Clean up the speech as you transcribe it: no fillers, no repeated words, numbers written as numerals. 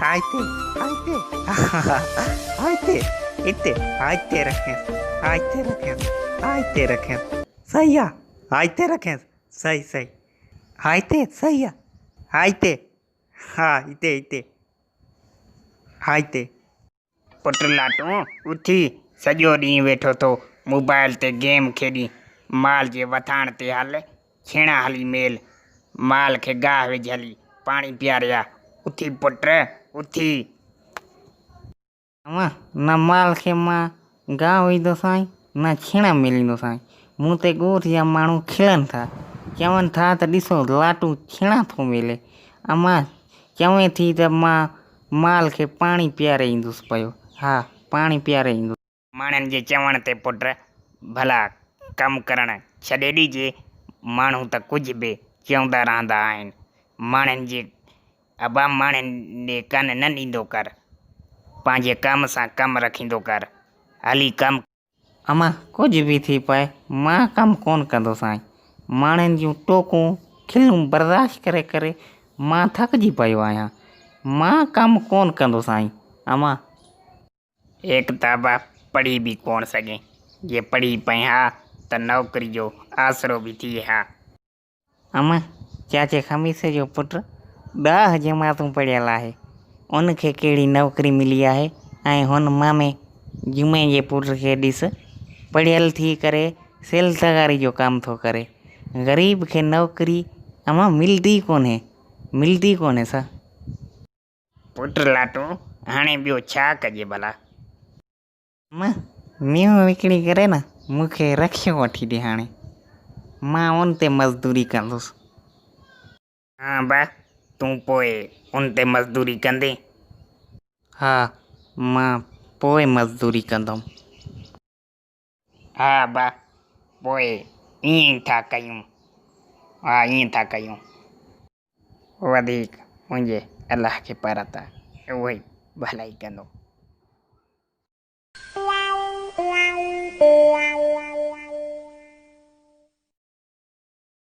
ها هتي، ها هتي، ها هتي، هتي، ها هتي رکيس، ها هتي رکيس، ها هتي رکيس، صحيح آ، ها هتي رکيس، صحيح صحيح، ها هتي، صحيح آ، ها هتي، ها هتي هتي، ها هتي. پٽ لاٽون اٿي سڄو ڏينهن ويٺو ٿو موبائل تي گيم کيڏين، مال جي وٿاڻ تي هل، ڇيڻا هلي ميل، مال کي گاهه وجهه هلي، پاڻي پياري آ، اٿي پٽ اٿي. اوهان نه مال کي مان گاهه وجهندوسانء نه ڇيڻا ميليندوسانء. مون تي ڳوٺ جا ماڻهو کلن ٿا. چون ٿا ته ڏسو لاٽون ڇيڻا ٿو ميلي. امان چوين ٿي ته مان مال کي پاڻي پياري ايندس پيو. ها پاڻي پياري ايندس. ماڻهن جي چوڻ تي پٽ ڀلا ڪم ڪرڻ ڇڏي ڏجي. ماڻهو ته ڪجهه به چوندا رهندا آهن. ماڻهن جي ابا ماڻهن ڏي ڪن نه ڏيندو ڪر. پنهنجي ڪم سان ڪم رکيندو ڪر. هلي ڪم. امان ڪجهه به ٿي پئي مان ڪم ڪونه ڪندوسانء. ماڻهن جون ٽوڪون کلون برداشت ڪري ڪري مان ٿڪجي پيو آهيان. مان ڪم ڪونه ڪندوسانء امان. هيڪ ته ابا پڙهي به ڪونه سگهين. جي پڙهي پئين ها ته نوڪري جو آسرو به ٿئي ها. امان، چاچي خميسي جو پٽ ڏهه جماعتون پڙهيل آهي، ان کي ڪهڙي نوڪري ملي آهي ۽ هن مامي جمعي جي پٽ کي ڏس، پڙهيل ٿي ڪري سيل تغاري جو ڪم ٿو ڪري. غريب کي نوڪري امان ملدي ڪونهي، ملدي ڪونهي سا. پٽ لاٽون، هاڻي ٻيو ڇا ڪجي ڀلا؟ امان، مينهن وڪڻي ڪري نه مون کي رڪشو وٺي ڏي هاڻي، مان ان تي مزدوري ڪندس. ها ابا، تون پوء ان تي مزدوري ڪندين؟ ها، مان پوء مزدوري ڪندم. ها ابا، پوء ائين ئي ٿا ڪيون. ها ائين ٿا ڪيون. وڌيڪ منهنجي الله کي پرت آ، اهو ئي ڀلائي ڪندو.